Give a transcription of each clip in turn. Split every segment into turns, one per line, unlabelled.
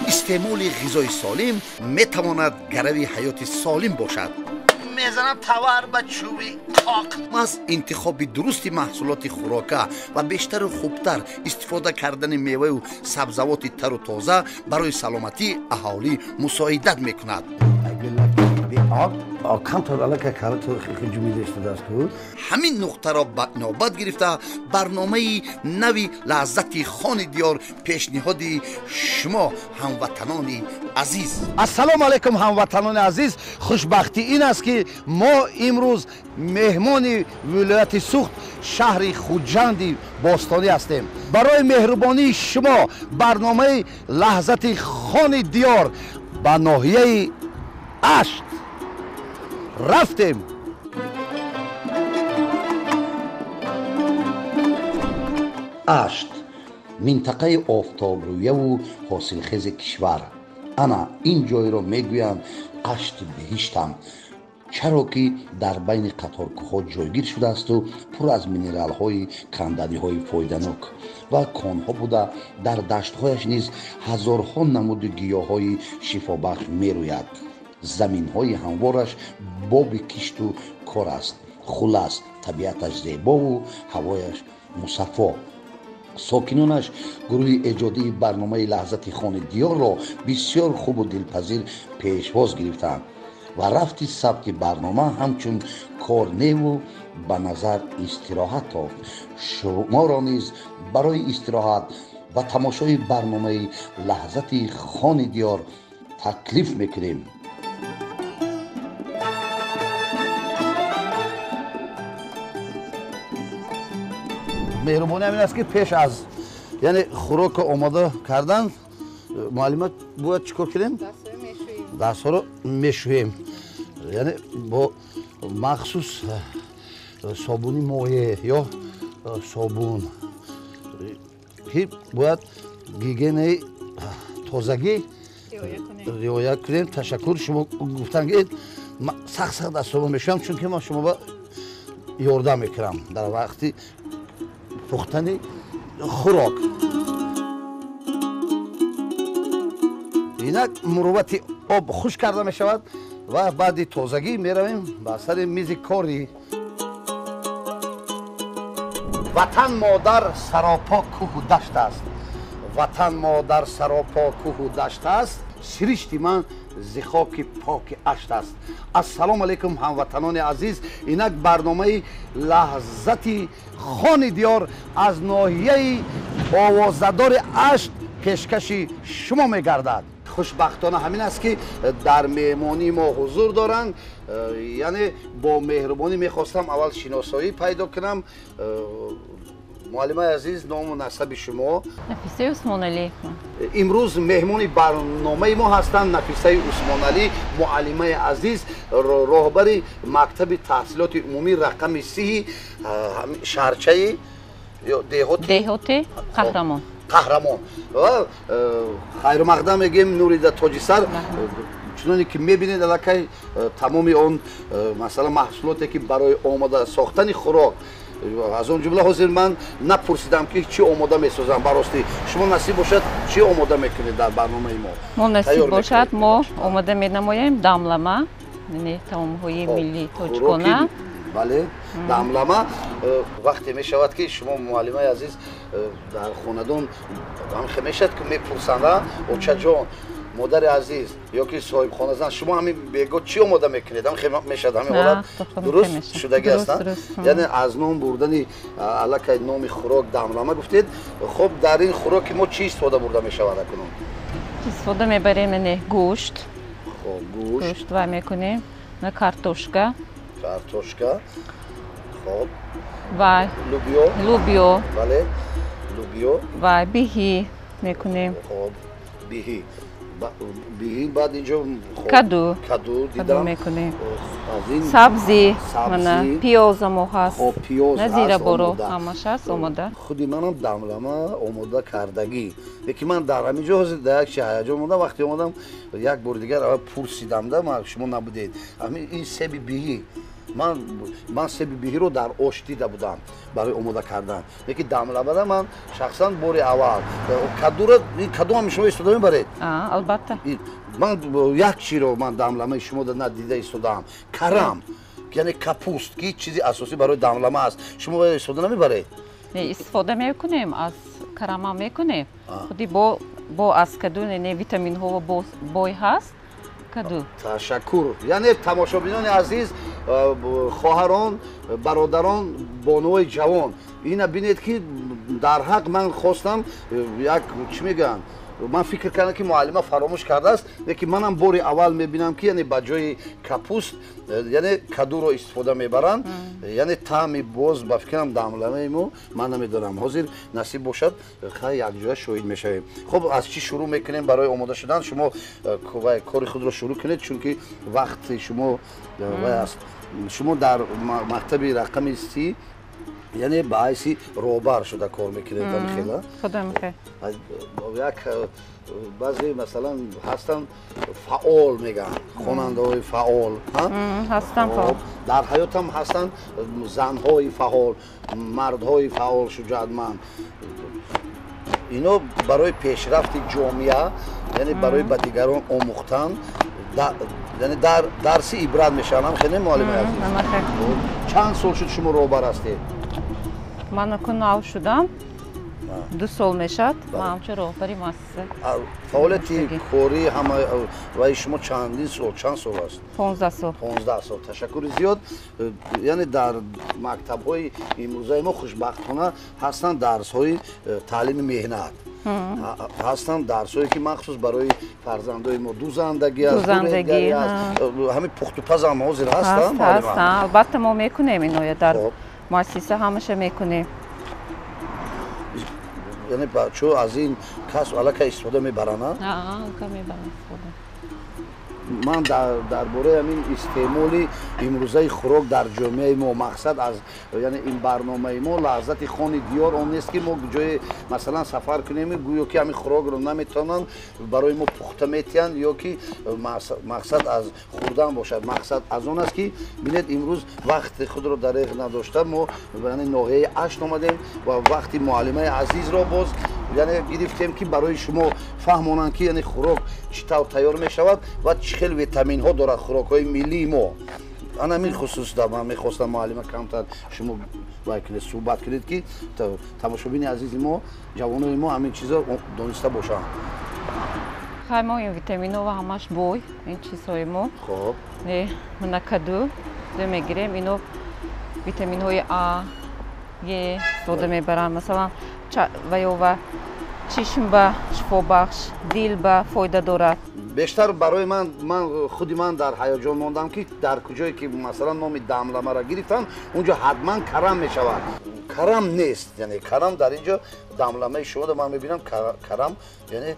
Истеъмоли ғизои солим метавонад гарави ҳаёти солим бошад. Мезанам тавар ба чӯби қоқ. Маҳз интихоби дурусти маҳсулоти хӯрока ва бештару хубтар истифода кардани меваю сабзавоти тару тоза барои саломатии аҳолӣ мусоидат мекунад. Ҳамин нуқтаро ба навбат гирифта барномаи нави лаззати хони диёр пешниҳоди шумо ҳамватанони азиз.
Ассалому алайкум ҳамватанони азиз. Хушбахтӣ ин аст, ки мо имрӯз меҳмони вилояти Суғд, шаҳри Хуҷанди бостонӣ ҳастем. Барои меҳрубонии шумо барномаи лаҳзати хони диёр ба ноҳияи Ашт рафтем.
Ашт минтақаи офтобрӯяву ҳосилхези кишвар. Ана ин ҷойро мегӯянд Ашти беҳиштам, чаро ки дар байни қаторкӯҳҳо ҷойгир шудаасту пур аз минералҳои канданиҳои фоиданок ва конҳо буда, дар даштҳояш низ ҳазорҳо намуди гиёҳҳои шифобахш мерӯяд. Заминҳои ҳамвораш боби кишту кор аст. Хулас, табиаташ зебову ҳавояш мусаффо. Сокинонаш гурӯҳи эҷодии барномаи лаҳзати хони диёрро бисёр хубу дилпазир пешвоз гирифтанд ва рафти сабти барнома ҳамчун кор неву ба назар истироҳат тофт. Шуморо низ барои истироҳат ва тамошои барномаи лаҳзати хони диёр таклиф мекунем.
Меҳрубонӣ ҳамин аст, ки пеш аз яъне хӯрокро омода кардан муаллима бояд чӣ кор кунем? Дастҳоро мешӯем, яъне бо махсус собуни моеъ ё собун, ки бояд гигиенаи тозагӣ риоя кунем. Ташаккур, шумо гуфтан, ки сахт сахт дастҳоро мешӯям, чунки ман шумо ба ёрдам мекунам дар вақти пухтани хӯрок. Инак муруввати об хушк карда мешавад ва баъди тозагӣ меравем ба сари мизи корӣ. Ватан модар саропо кӯҳу дашт аст. Ватан модар саропо кӯҳу дашт аст. Сиришти ман зи хоки поки Ашт аст. Ассалому алайкум ҳамватанони азиз. Инак барномаи лаҳзати хони диёр аз ноҳияи овозадори Ашт пешкаши шумо мегардад. Хушбахтона ҳамин аст, ки дар меҳмонии мо ҳузур доранд. Яъне бо меҳрубонӣ мехостам аввал шиносоӣ пайдо кунам. Муаллимаи азиз, ному насаби шумо?
Нафисаи Усмоналӣ.
Имрӯз меҳмони барномаи мо ҳастанд Нафисаи Усмоналӣ, муаллимаи азиз, роҳбари мактаби таҳсилоти умумӣ рақами 30 шаҳрчаи
деҳоти Қаҳрамон.
Қаҳрамон. Ва хайрумақдам мегӯем Нурида Тоҷисар. Чуноне ки мебинед, аллакай тамоми он масалан маҳсулоте, ки барои омода сохтани хӯрок, аз он ҷумла ҳозир ман напурсидам, ки чӣ омода месозам. Баростӣ шумо насиб бошад, чӣ омода мекунед дар барномаи мо?
Мо насиб бошад, мо омода менамоем дамлама, таомҳои миллии тоҷикона.
Бале, дамлама. Вақте мешавад, ки шумо муаллимаи азиз дар хонадон ҳамхе мешавад, ки мепурсанда: очаҷон, модари азиз ё ки соҳибхоназан, шумо ҳамин бего чӣ омода мекунед? Ҳамхе мешавад ҳамин ҳолат дуруст шудагӣ аст? Яъне аз ном бурдани аллакай номи хӯрок дамлама гуфтед. Хуб, дар ин хӯроки мо чӣ истифода бурда мешавад акнун?
Истифода мебарем гӯшт. Гӯшт ва мекунем картошка.
Картошка. Хуб.
Ва
лубиё.
Лубиё.
Бале, лубиё.
Ва биҳӣ мекунем.
Хуб, биҳӣ. Биҳӣ, баъд инҷо
каду.
Каду дидам.
Мекунем. Сабзӣ, мана пиёзамо ҳаст.
Хоб, пиёз
назираборо ҳамаш ҳаст омода.
Худи манам дамлама омода кардагӣ. Лекин ман дар ҳамин ҷо ҳозир дар як чи ҳаяҷон мондам. Вақте омадам як бори дигар аввал пурсидам, да, шумо набудед. Ҳамин ин себи биҳӣ Ман себи биҳиро дар ош дида будам барои омода кардан, лекин дамламада ман шахсан бори аввал. Кадура, ин каду ҳам шумо истода мебаред?
Албатта.
Ман як чиро ман дамламаи шумо надида истодаам. Карам, яъне капуст, ки чизи асосӣ барои дамлама аст, шумо истода намебаред?
Не, истифода мекунем, аз карама мекунем. Худи бо аз каду не витаминҳо бой ҳаст. Каду.
Ташаккур. Яъне тамошобинони азиз, хоҳарон, бародарон, бонуҳои ҷавон, ина бинед ки дар ҳақ ман хостам як чӣ мегӯянд, ман фикр кардам ки муаллима фаромӯш кардааст, лекин манам бори аввал мебинам ки яъне ба ҷои капуст яъне кадуро истифода мебаранд. Яъне таъми боз ба фикрам дамламаи мо, ман намедонам, ҳозир насиб бошад хай якҷоя шоҳид мешавем. Хуб, аз чӣ шурӯъ мекунем барои омода шудан? Шумо кори худро шурӯъ кунед, чунки вақти шумо вай аст. Шумо дар мактаби рақами 30 яъне ба ҳайси роҳбар шуда кор мекунед, хела?
Худо мехоҳад.
Як баъзе масалан ҳастанд фаъол мегӯянд, хонандаҳои фаъол.
Ҳастанд фаъол.
Дар ҳаётам ҳастанд занҳои фаъол, мардҳои фаъол, шуҷоатманд. Ино барои пешрафти ҷомеа, яъне барои ба дигарон омӯхтан, яъне дарси ибрат мешаванд. Хеле муаллимаи азиз, чанд сол шуд шумо роҳбар ҳастед?
Ман акун нав шудам, 2 сол мешавад. Ман ҳамчун роҳбари муассиса.
Фаъолияти корӣ ҳама ваи шумо чандин сол, чанд сол аст?
15 сол.
15 сол. Ташаккури зиёд. Яъне дар мактабҳои имрӯзаи мо хушбахтона ҳастанд дарсҳои таълими меҳнат, ҳастанд дарсҳое ки махсус барои фарзандои мо дузандагӣ аст, дуредгарӣ аст, ҳамин пухтупазам ҳозир ҳастанд.
Албатта, мо мекунем иноя дар муассиса, ҳамаша мекунем.
Яъне бачаҳо аз ин касб аллакай истифода мебаранд?
Аллакай мебаранд истифода.
Ман дар бораи ҳамин истеъмоли имрӯзаи хӯрок дар ҷомеаи мо, мақсад аз яъне ин барномаи мо лаҳзати хони диёр он нест ки мо ҷое масалан сафар кунем, гӯё ки ҳамин хӯрокро наметавонанд барои мо пухта метиҳанд, ё ки мақсад аз хӯрдан бошад. Мақсад аз он аст ки бинед, имрӯз вақти худро дареғ надошта мо яъне ноҳияи Ашт омадем ва вақти муаллимаи азизро боз яъне гирифтем ки барои шумо фаҳмонанд ки яъне хӯрок чӣ тавр тайёр мешавад ва чӣ хел витаминҳо дорад хӯрокҳои миллии мо. Ана ҳамин хусусда ман мехостам муаллима камтар шумо вай кунед, суҳбат кунед ки тамошобини азизи мо, ҷавонони мо ҳамин чизо дониста бошанд.
Хай, мо ин витаминҳо ва ҳамаш бой ин чизҳои мо.
Хоб.
Не, мана каду мегирем, ино витаминҳои А, Е истифода мебаранд. Масалан, ва ё ва чишм ба шифобахш, дил ба фоида дорад.
Бештар барои ман худи ман дар ҳаяҷон мондам ки дар куҷое ки масалан номи дамламаро гирифтам, унҷо ҳатман карам мешавад. Карам нест, яъне карам дар инҷо дамламаи шумо ман мебинам карам яъне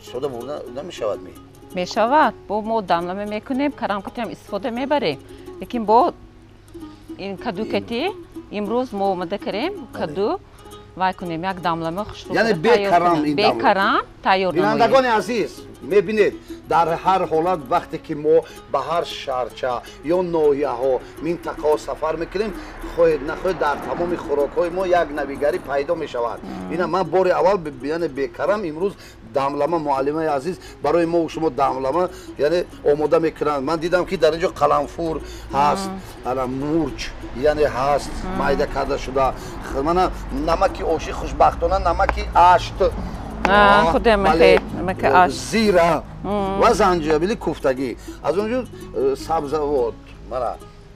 истифода бурда намешавад ми?
Мешавад. Бо мо дамлама мекунем, карам катиам истифода мебарем, лекин бо ин каду кати имрӯз мо омода кардем каду вай кунем, як дамлама хушрӯ.
Яъне бе карам ин
бе карам тайёр.
Бинандагони азиз, мебинед, дар ҳар ҳолат вақте ки мо ба ҳар шаҳрча ё ноҳияҳо, минтақаҳо сафар мекунем, хоҳед нахоҳед дар тамоми хӯрокҳои мо як навигарӣ пайдо мешавад. Ина ман бори аввал яъне бекарам имрӯз дамлама муаллимаи азиз барои мо шумо дамлама яъне омода мекунанд. Ман дидам ки дар инҷо қаламфур ҳаст, ана мурч яъне ҳаст майда карда шуда, мана намаки оши, хушбахтона намаки Ашт, зира ва занҷабили куфтагӣ, аз он ҷо сабзавот, мана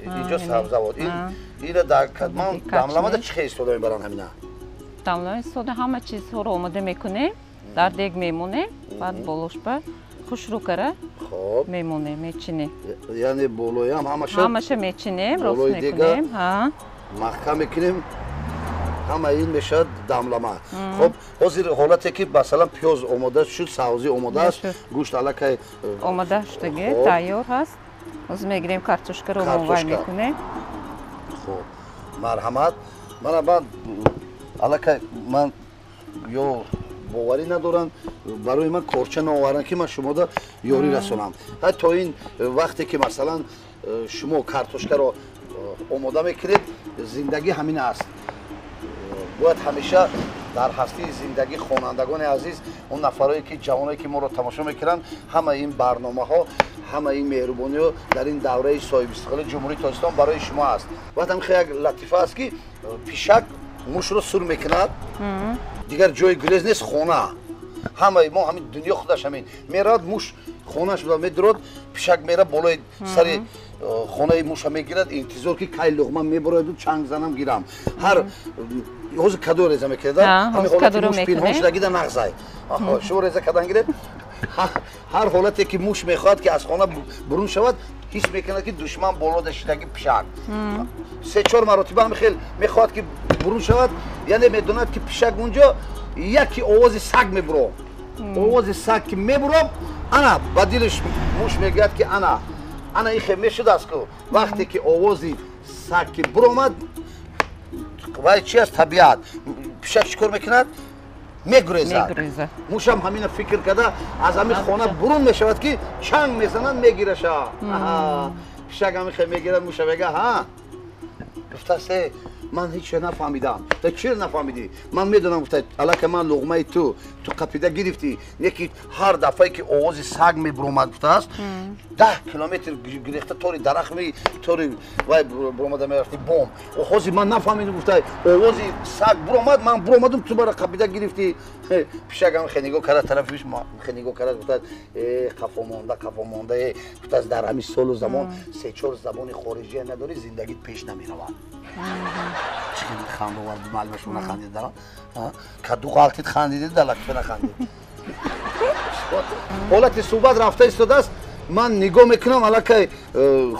инҷо сабзавот. Ина дар ман дамламада чӣ хел истифода мебаранд ҳамина?
Дамлама истифода ҳама чизҳоро омода мекунем, дар дег мемонем, баъд болошба хушрӯ кара мемонем, мечинем.
Яъне болоям ҳамаша
ҳамаша мечинем, рост мекунем,
маҳкам мекунем, ҳама ин мешавад дамлама. Хоб, ҳозир ҳолате ки масалан пиёз омода шуд, савзӣ омода аст, гӯшт аллакай
омода шудаги, тайёр ҳаст. Ҳозир мегирем картошкаро, вай мекунем.
Хоб, марҳамат. Мана ман аллакай ман ё боварӣ надорам, барои ман корча наоваранд ки ман шумода ёрӣ расонам. То ин вақте ки масалан Шумо картошкаро омода мекунед. Зиндагӣ ҳамин аст. Бояд ҳамеша дар ҳастии зиндагӣ, хонандагони азиз, он нафарое ки ҷавоное ки моро тамошо мекунанд, ҳамаи ин барномаҳо, ҳамаи ин меҳрубониҳо дар ин давраи соҳибистиқлоли Ҷумҳурии Тоҷикистон барои шумо аст. Баъд ҳам як латифа аст, ки пишак мушро сур мекунад, дигар ҷои гурез нест, хона. Ҳамаи мо ҳамин дунё худаш ҳамин. Меравад муш хонаш медурад, пишак мера болои сари хонаи муша мегирад, интизор ки кай луғма мебарояду чанг занам гирам. Ҳар ҳозир кадо реза мекарда, ҳамин ҳолати муш пинҳон шудагида нағзай. Шумо реза кардан гиред. Ҳар ҳолате ки муш мехоҳад ки аз хона бурун шавад, ҳис мекунад ки душман болода шидаги пишак. 3-4 маротиба ҳам хел мехоҳад ки бурун шавад, яъне медонад ки пишак унҷо яки овози саг мебурад. Овози саг ки мебурад, ана ба дилаш муш мегӯяд ки ана ана ин хел мешудааст ку. Вақте ки овози саг ки буромад, вай чи аст? Табиат. Пишак чӣ кор мекунад? Мегурезад. Мушам ҳамина фикр карда аз ҳамин хона бурун мешавад ки чанг мезанад, мегираша. Пишак ҳамин хел мегирад, муша мега ҳа, гуфтааст ман ҳеҷ чиз нафаҳмидам. Ту чиро нафаҳмидӣ? Ман медонам, гуфта аллакай ман луғмаи ту қапида гирифтӣ. Не ки ҳар дафъае ки овози саг мебуромад, гуфтааст 10 километр гирехта тори дарахт тори вай буромада мерафти бом. Ҳозир ман нафаҳмидам, гуфта овози саг буромад, ман буромадам, ту мара қапида гирифтӣ. Пишакам хе нигоҳ кард тарафиш, хе нигоҳ кард, гуфтааст қафо монда, қафо монда. Гуфтааст дар ҳамин солу замон 3-4 забони хориҷия надорӣ, зиндагит пеш намеравад. Чӣ хеле ханда овард, маълума шумо нахандид, каду ғалтид хандидед, дар латифа нахандид. Ҳолати суҳбат рафта истодааст. Ман нигоҳ мекунам, аллакай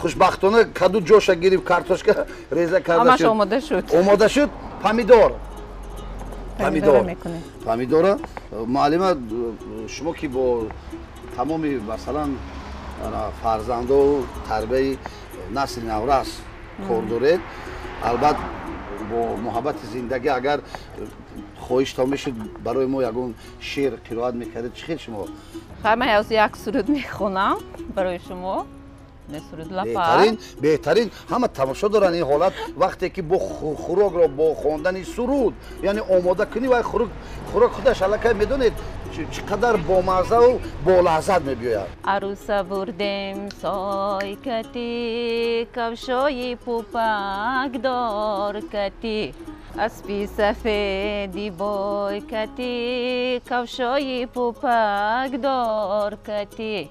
хушбахтона каду ҷоша гирифт, картошка реза карда шуд,
омода шуд,
омода шуд. Помидор, помидор, помидора муаллима, шумо ки бо тамоми масалан фарзандо тарбияи насли наврас кор доред, албат бо муҳаббати зиндагӣ агар хоҳиштон мешуд барои мо ягон шеър қироат мекардед, чӣ хел шумо?
Хай, ман аз як суруд мехонам барои шумо.
Беҳтарин, беҳтарин. Ҳама тамошо доранд ин ҳолат, вақте ки бо хӯрокро бо хондани суруд, яъне омода кунӣ, вай хӯрок худаш аллакай медонед чӣ қадар бомаззаву болаззат мебиёяд.
Аруса бурдем сой кати, кавшои пупакдор кати, аспи сафеди бой кати, кавшои пупакдор кати,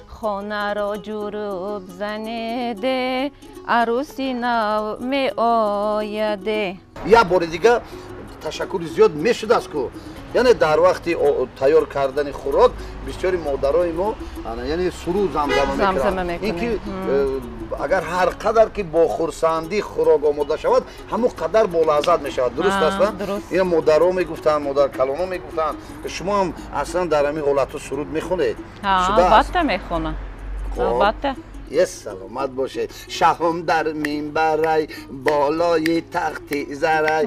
хонаро ҷуруб занеде, аруси нав меояде.
Як бори дига ташаккури зиёд мешудааст ку. Яъне дар вақти тайёр кардани хӯрок бисёри модарои мо яъне суруд замзама мекунанд. Ин ки агар ҳар қадар ки бо хурсандӣ хӯрок омода шавад, ҳамон қадар болаззат мешавад. Дуруст аст? Ина модаро мегуфтанд, модаркалоно мегуфтанд. Шумо ҳам аслан дар ҳамин ҳолатҳо суруд мехонед?
Албатта мехонам, албатта.
Саломат бошед. Шаҳом дар минбарай, болои тахти зарай,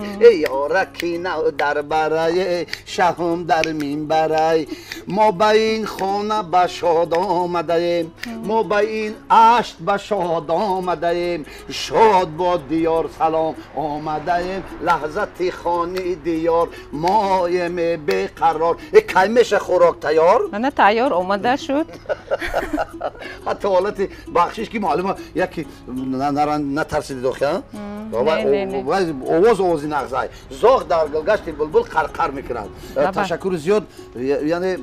ёраки нав дар барай, шаҳом дар минбарай. Мо ба ин хона ба шод омадаем, мо ба ин ашт ба шод омадаем, шод бо диёр салом омадаем, лаҳзати хони диёр моем беқарор. Кай меша хӯрок тайёр?
Мана тайёр омада шуд.
Ҳатто ҳолати бахшиш ки муаллима яки натарсидед охи, овоз овози нағзай, зоғ дар гулгашти булбул қарқар мекунад. Ташаккури зиёд. Яъне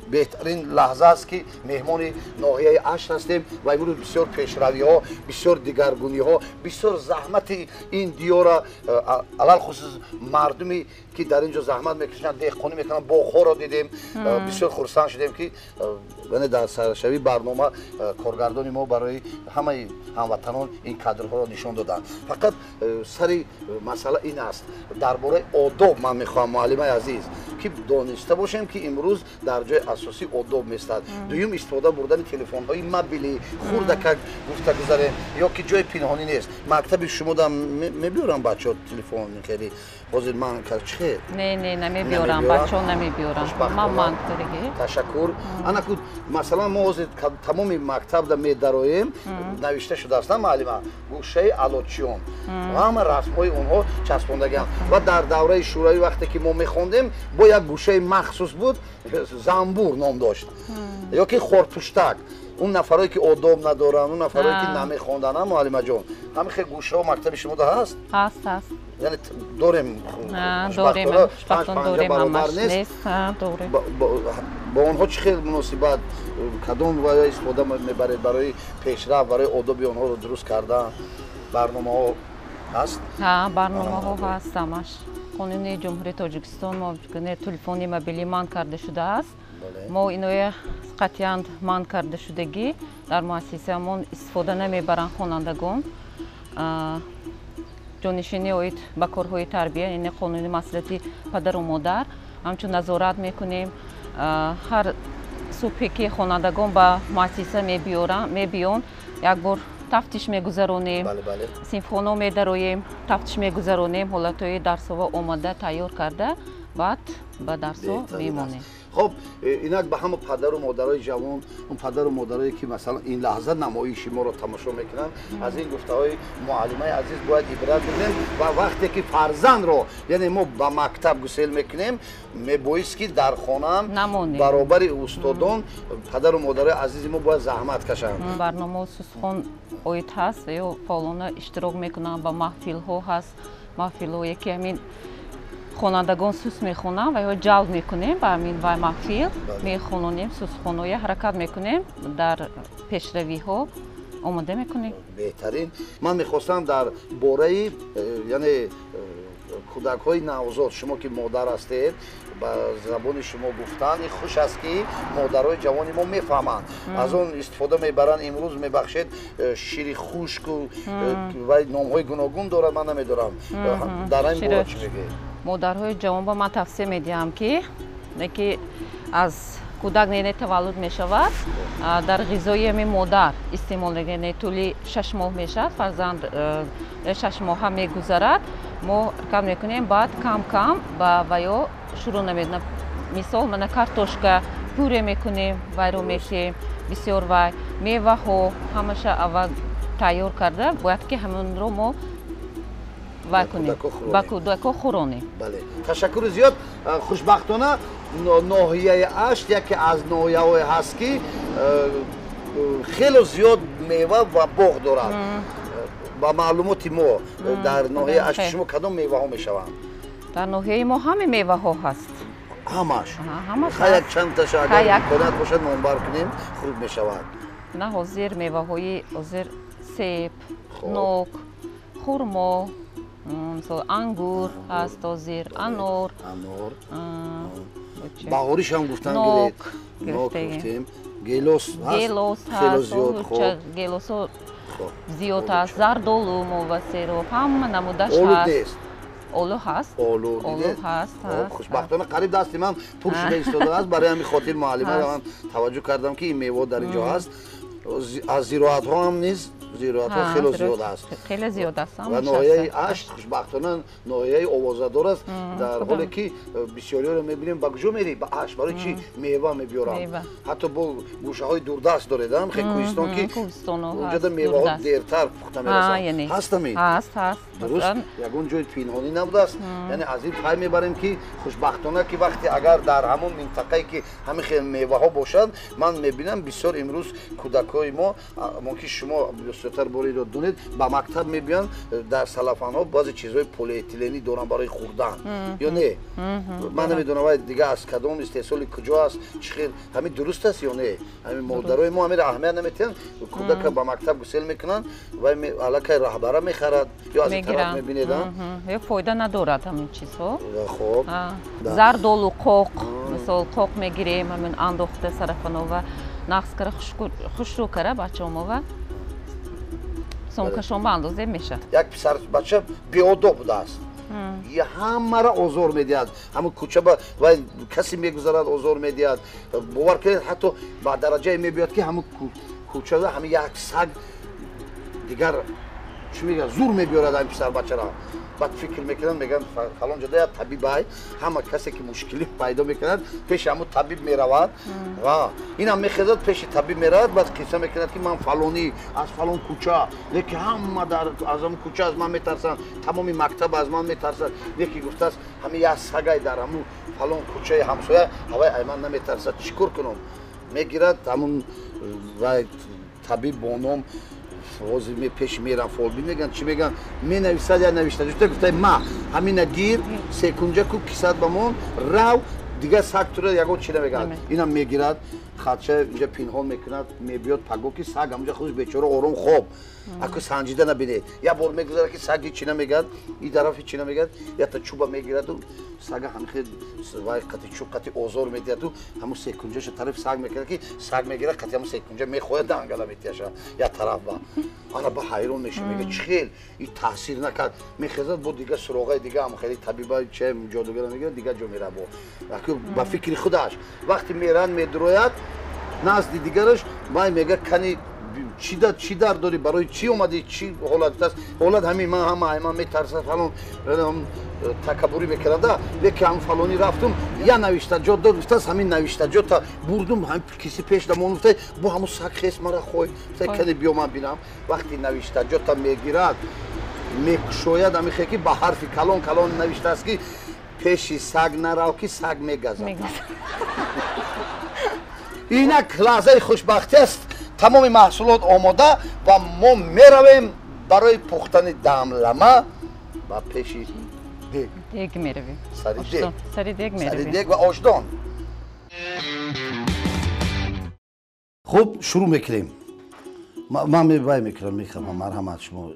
беҳтарин лаҳза аст ки меҳмони ноҳияи Ашт ҳастем ва имрӯз бисёр пешравиҳо, бисёр дигаргуниҳо, бисёр заҳмати ин диёра, алалхусус мардуме ки дар ин ҷо заҳмат мекашанд, деҳқонӣ мекунанд, боғҳоро дидем. Бисёр хурсанд шудем ки дар саршавии барнома коргардони мо барои ҳамаи ҳамватанон ин кадрҳоро нишон доданд. Фақат сари масъала ин аст, дар бораи одоб ман мехоҳам, муаллимаи азиз, Ки дониста бошем, ки имрӯз дар ҷои асосӣ одоб местад. Дуюм, истифода бурдани телефонҳои мобилӣ хурдакак гуфта гузарем, ё ки ҷои пинҳонӣ нест. Мактаби шумода мебиёрам бачаҳо телефон хеле ҳозир ман чӣ?
Не, не, намебиёрам, бачаҳо намебиёрам. Ман манъ кардагӣ.
Ташаккур. Ана ку, масалан, мо ҳозир тамоми мактабда медароем, навишта шудааст, муаллима, гӯшаи алочиён, ҳама расмҳои онҳо часпондагианд. Ва дар давраи шӯравӣ, вақте ки мо мехондем, бо як гӯшаи махсус буд, занбур ном дошт ё ки хорпуштак, он нафарое ки одоб надоранд, он нафарое ки намехонданд. Муаллимаҷон, ҳамин хел гӯшаҳо мактаби шумода ҳаст?
Ҳаст, ҳаст.
Яъне дорем?
Дорем,
панҷ баробар нест. Бо онҳо чӣ хел муносибат, кадом ва истифода мебаред барои пешрафт, барои одоби онҳоро дуруст кардан? Барномаҳо ҳаст?
Барномаҳо ҳаст, ҳамаш. Қонуни Ҷумҳурии Тоҷикистон телефони мобилӣ манъ карда шудааст. Мо иноя қатъиян манъ карда шудагӣ, дар муассисаамон истифода намебаранд хонандагон. Ҷонишини оид ба корҳои тарбия, яъне қонуни масъулияти падару модар, ҳамчун назорат мекунем. Ҳар субҳе ки хонандагон ба муассиса мебиёнд, як бор тафтиш мегузаронем, синфхоно медароем, тафтиш мегузаронем, ҳолатҳои дарсҳо омода тайёр карда, баъд ба дарсҳо мемонем.
Хоб, инак ба ҳама падару модарои ҷавон, он падару модарое ки, масалан, ин лаҳза намоиши моро тамошо мекунанд, аз ин гуфтаҳои муаллимаи азиз бояд ибрат бигирем. Ва вақте ки фарзандро, яъне мо ба мактаб гусел мекунем, мебоист ки дар хонаам баробари устодон падару модарои азизи мо бояд заҳмат кашанд.
Барномао сусхон оид ҳаст ё фаъолона иштирок мекунанд, ба маҳфилҳо ҳаст, маҳфилҳое ки ҳамин хонандагон сус мехонанд ва ё ҷалб мекунем ба ҳамин вай маҳфил, мехононем сусхоноя, ҳаракат мекунем, дар пешравиҳо омода мекунем.
Беҳтарин. Ман мехостам дар бораи яъне кӯдакҳои навзод, шумо ки модар ҳастед, ба забони шумо гуфтан хуш аст, ки модарои ҷавони мо мефаҳманд, аз он истифода мебаранд. Имрӯз, мебахшед, шири хушку ва номҳои гуногун дорад, ман намедорам, дар ин бора чӣ мегӯед?
Модарҳои ҷавон ба ман тавсия медиҳам, ки аз кӯдак нене таваллуд мешавад, дар ғизои ҳамин модар истеъмол, яъне тӯли 6 моҳ мешавад, фарзанд 6 моҳа мегузарад, мо ҳаракат мекунем, баъд кам кам ба ваё шурӯъ намедонам, мисол, мана картошка пюре мекунем, вайро мехӯем бисёр, вай меваҳо ҳамаша аввал тайёр карда бояд, ки ҳамонро мо вай кунем, ба кӯдако хӯронем.
Бале, ташаккури зиёд. Хушбахтона, ноҳияи Ашт яке аз ноҳияҳое ҳаст, ки хело зиёд мева ва боғ дорад. Ба маълумоти мо, дар ноҳияи Ашти шумо кадом меваҳо мешаванд?
Дар ноҳияи мо ҳама меваҳо ҳаст.
Ҳамаш? Як чандташа, агар имконият бошад, номбар кунем, хуб мешавад.
На, ҳозир меваҳои ҳозир себ, нок, хурмо, мисол, ангур ҳаст ҳозир, анор.
Анор баҳоришам гуфтан гиред. Нок гуфтем, гелос.
Гелос
ҳаст.
Гелосо зиёд ҳаст, зардолу, мовасеро ҳама намудаш ҳаст. Олу ҳаст.
Олу
ҳаст.
Хушбахтона, қариб дасти ман пур шуда истодааст. Барои ҳамин хотир муаллимаро ман таваҷҷӯҳ кардам, ки ин мева дар ин ҷо ҳаст. Аз зироатҳо ҳам низ, зироатҳо хело зиёд аст.
Хеле зиёд аст.
Ва ноҳияи Ашт, хушбахтона, ноҳияи овозадор аст, дар ҳоле ки бисёриёро мебинем: ба куҷо мерӣ? Ба Ашт. Барои чӣ? Мева мебиёрам. Ҳатто бо гӯшаҳои дурдаст доред, хе кӯҳистон, ки онҷода меваҳо дертар пухта мерасанд. Ҳастами?
Ҳаст, ҳаст.
Дуруст, ягон ҷои пинҳонӣ набудааст. Яъне аз ин пай мебарем, ки хушбахтона, ки вақте агар дар ҳамон минтақае ки ҳамин хел меваҳо бошад, ман мебинам, бисёр имрӯз кӯдакҳои мо, мумкин шумо бисёртар бориро донед, ба мактаб мебиёнд, дар салафанҳо баъзе чизҳои полиэтиленӣ доранд барои хӯрдан ё не, ман намедонам, вай дига аз кадом истеҳсоли куҷо аст, чӣ хел, ҳамин дуруст аст ё не? Ҳамин модарои мо ҳаминро аҳамият наметиҳанд, кӯдака ба мактаб гусел мекунанд, вай аллакай раҳбара мехарад ё аз ин тараф мебинед.
Ё фоида надорад ҳамин чизҳо.
Хоб.
Зардолу, қоқ, мисол, қоқ мегирем, ҳамин андохта сарафанова нақс кара, хушрӯ кара бачаомова сумкашон ба андозе мешавад.
Як писарбача беодоб будааст. Ҳамаро озор медиҳад. Ҳамун кӯча ва касе мегузарад озор медиҳад. Бовар кунед, ҳатто ба дараҷае мебиёд, ки ҳамун кӯчада ҳамин як саг дигар чӣ мегӯяд, зур мебиёрад ҳамин писарбачаро. Баъд фикр мекунанд, мегӯянд фалон ҷода як табиб ай, ҳама касе ки мушкилӣ пайдо мекунад пеши ҳамун табиб меравад ва инам мехезад пеши табиб меравад, баъд қисса мекунад, ки ман фалонӣ аз фалон кӯча, лекин ҳама аз ҳамун кӯча аз ман метарсанд, тамоми мактаб аз ман метарсад, лекин гуфтааст ҳамин як сагай дар ҳамун фалон кӯчаи ҳамсоя ҳавай ай ман наметарсад, чӣ кор кунам? Мегирад ҳамун вай табиб бо ном ҳозир пеш мерам фолбин мегӯянд, чӣ мегӯянд, менависад я навишта ҷуста, гуфта ма ҳамина гир секунҷа ку кисат ба мон рав, дигар саг тура ягон чӣ намегӯяд. Инам мегирад, хатша инҷа пинҳон мекунад, мебиёд паго ки саг ҳамунҷа худаш бечора ором хоб. Аку санҷида набинед, як бор мегузарад ки саг ҳечи намегӯяд, и тараф ҳечи намегӯяд, якта чӯба мегираду сага ҳамихел вай қати чӯб қати озор медиҳаду ҳамун секунҷаша тарафи саг мекунад, ки саг мегирад қати ҳамун секунҷа мехоҳад дангала метияша як тараф ба. Ана ба ҳайрон меша, мега чӣ хел и таъсир накард. Мехезад бо дигар суроғаи дига ҳам хеле табиба че ҷодугара мегирад, дигар ҷо меравад бо. Аку ба фикри худаш вақте меранд медурояд назди дигараш, вай мега кани чӣ дард дорӣ, барои чӣ омадӣ, чӣ ҳолат аст? Ҳолат ҳамин, ман ҳама ай ман метарсад, фалон такаббурӣ мекарда, лекин ҳам фалонӣ рафтум, я навиштаҷот дод, гуфтааст ҳамин навиштаҷота бурдум, ҳамин киси пеш дамон, гуфта бо ҳамун саг хес мара хой, гуфта кани биё ман бинам. Вақти навиштаҷота мегирад, мекушояд, ҳамин ки ба ҳарфи калон калон навиштааст, ки пеши саг нарав, ки саг мегазад. Инак лаҳзаи хушбахтӣ аст, тамоми маҳсулот омода ва мо меравем барои пухтани дамлама ба пеши дег.
Дег меравем.
Сари дег.
Сари дег меравем.
Сари дег ва ошдон. Хуб, шурӯъ мекунем. Ман вай мекунам, мехӯрам, марҳамат шумо.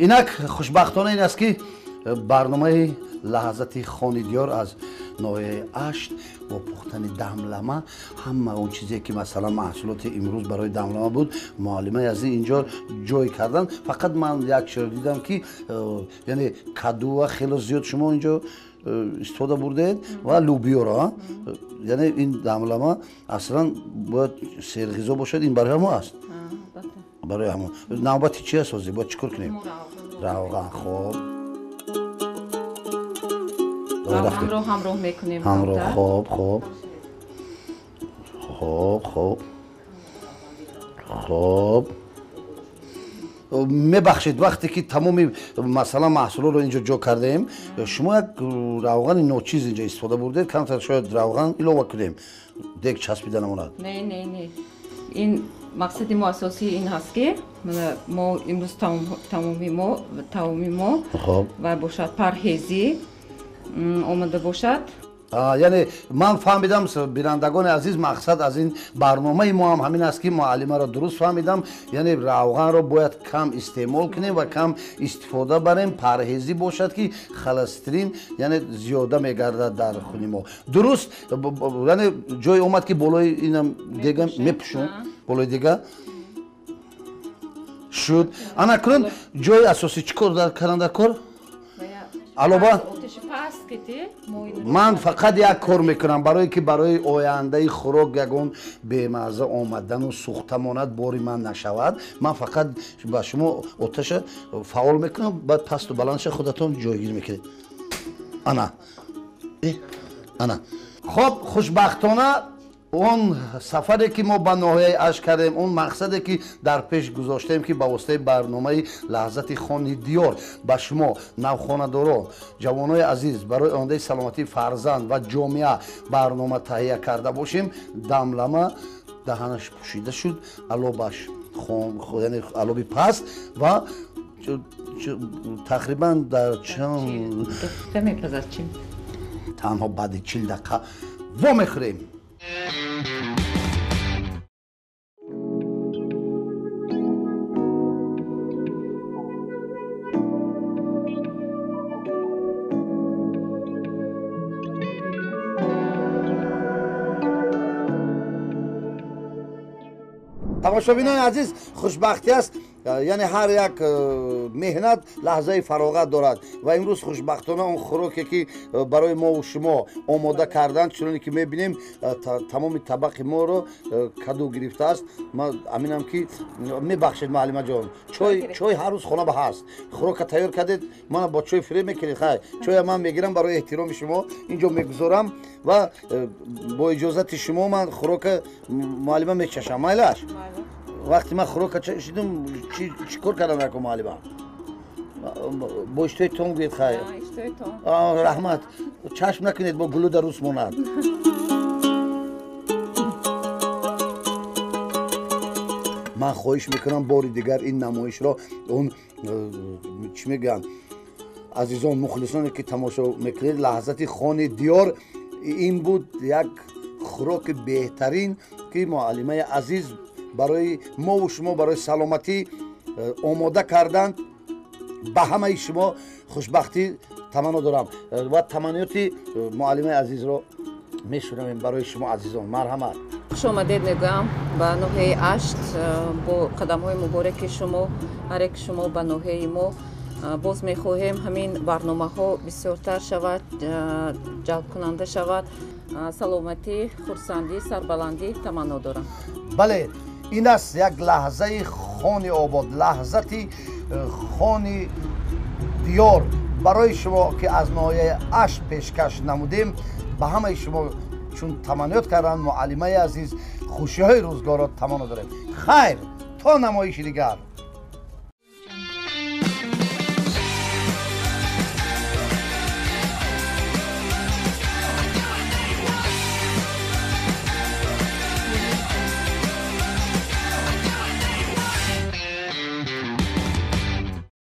Инак хушбахтона ин аст, ки барномаи лаҳзати хони диёр аз ноҳияи Ашт бо пухтани дамлама, ҳама он чизе ки масалан маҳсулоти имрӯз барои дамлама буд, муаллимаи азиз инҷо ҷой кардан. Фақат ман як чиро дидам, ки яъне кадуа хело зиёд шумо инҷо истифода бурдед ва лӯбиёро. Яъне ин дамлама аслан бояд серғизо бошад, ин барои ҳамо аст, барои ҳамо. Навбати чи аст ҳозир? Бояд чӣ кор кунем? Равған. Хоб,
равғанро ҳамроҳ мекунем.
Ҳамроҳ. Хоб, хоб, хоб, хоб, хоб. Мебахшед, вақте ки тамоми масалан маҳсулотро инҷо ҷо кардаем, шумо як равғани ночиз инҷо истифода бурдед, камтар шояд равған илова кунем, дег часпида намонад.
Не, не, не, ин мақсади мо асосии ин ҳаст, ки мо имрӯз таоми мо ва бошад парҳезӣ омада бошад.
Яъне ман фаҳмидам, бинандагони азиз, мақсад аз ин барномаи мо ҳам ҳамин аст, ки муаллимаро дуруст фаҳмидам, яъне равғанро бояд кам истеъмол кунем ва кам истифода барем, парҳезӣ бошад, ки холестерин яъне зиёда мегардад дар хуни мо. Дуруст, яъне ҷое омад, ки болои инам дега мепӯшум, болои дега шуд. Ана кунун ҷои асосӣ чӣ кор кардан дар кор? Алоба ман фақат як кор мекунам, барое ки барои ояндаи хӯрок ягон бемазза омадану сӯхта монад, бори ман нашавад, ман фақат ба шумо оташа фаъол мекунам, баъд пасту баландша худатон ҷойгир мекунед. Ана, ана. Хоб, хушбахтона он сафаре ки мо ба ноҳияи Ашт кардем, он мақсаде ки дар пеш гузоштем, ки ба воситаи барномаи Лаҳзати хони диёр ба шумо навхонадорон, ҷавонои азиз, барои ояндаи саломатии фарзанд ва ҷомеа барнома таҳия карда бошем, дамлама даҳанаш пӯшида шуд, алобаш, яъне алоби паст ва тақрибан дар чанд
дақиқа мепазад?
Танҳо баъди 40 дақиқа вомехӯрем. Тамошобинони азиз, хушбахтӣ аст, яъне ҳар як меҳнат лаҳзаи фароғат дорад ва имрӯз хушбахтона он хӯроке ки барои мову шумо омода карданд, чуноне ки мебинем, тамоми табақи моро каду гирифтааст. Ман аминам, ки мебахшед, муаллимаҷон, чой ҳар рӯз хона ба ҳаст, хӯрока тайёр кардед, мана бо чой фиреб мекунед. Хай, чоя ман мегирам, барои эҳтироми шумо инҷо мегузорам ва бо иҷозати шумо ман хӯрока, муаллима, мечашам. Майлаш? Вақте ман хӯрока чашидам, чӣ кор кардам яко, муаллима? Бо иштиҳои том гӯед. Хай, раҳмат. Чашм накунед, бо гулу дар рӯз монад. Ман хоҳиш мекунам, бори дигар ин намоишро он чӣ мегӯянд, азизон, мухлисоне ки тамошо мекунед, Лаҳзати хони диёр ин буд, як хӯроки беҳтарин, ки муаллимаи азиз барои мову шумо, барои саломатӣ омода карданд. Ба ҳамаи шумо хушбахтӣ таманно дорам ва таманниёти муаллимаи азизро мешунавем барои шумо азизон. Марҳамат.
Хуш омадед мегӯям ба ноҳияи Ашт. Бо қадамҳои мубораки шумо, ҳар яки шумо ба ноҳияи мо, боз мехоҳем ҳамин барномаҳо бисёртар шавад, ҷалбкунанда шавад. Саломатӣ, хурсандӣ, сарбаландӣ таманно дорам.
Бале, ин аст як лаҳзаи хони обод, лаҳзати хони диёр барои шумо, ки аз ноҳияи Ашт пешкаш намудем. Ба ҳамаи шумо, чун таманниёт карданд муаллимаи азиз, хушиҳои рӯзгорро таманно дорем. Хайр, то намоиши дигар.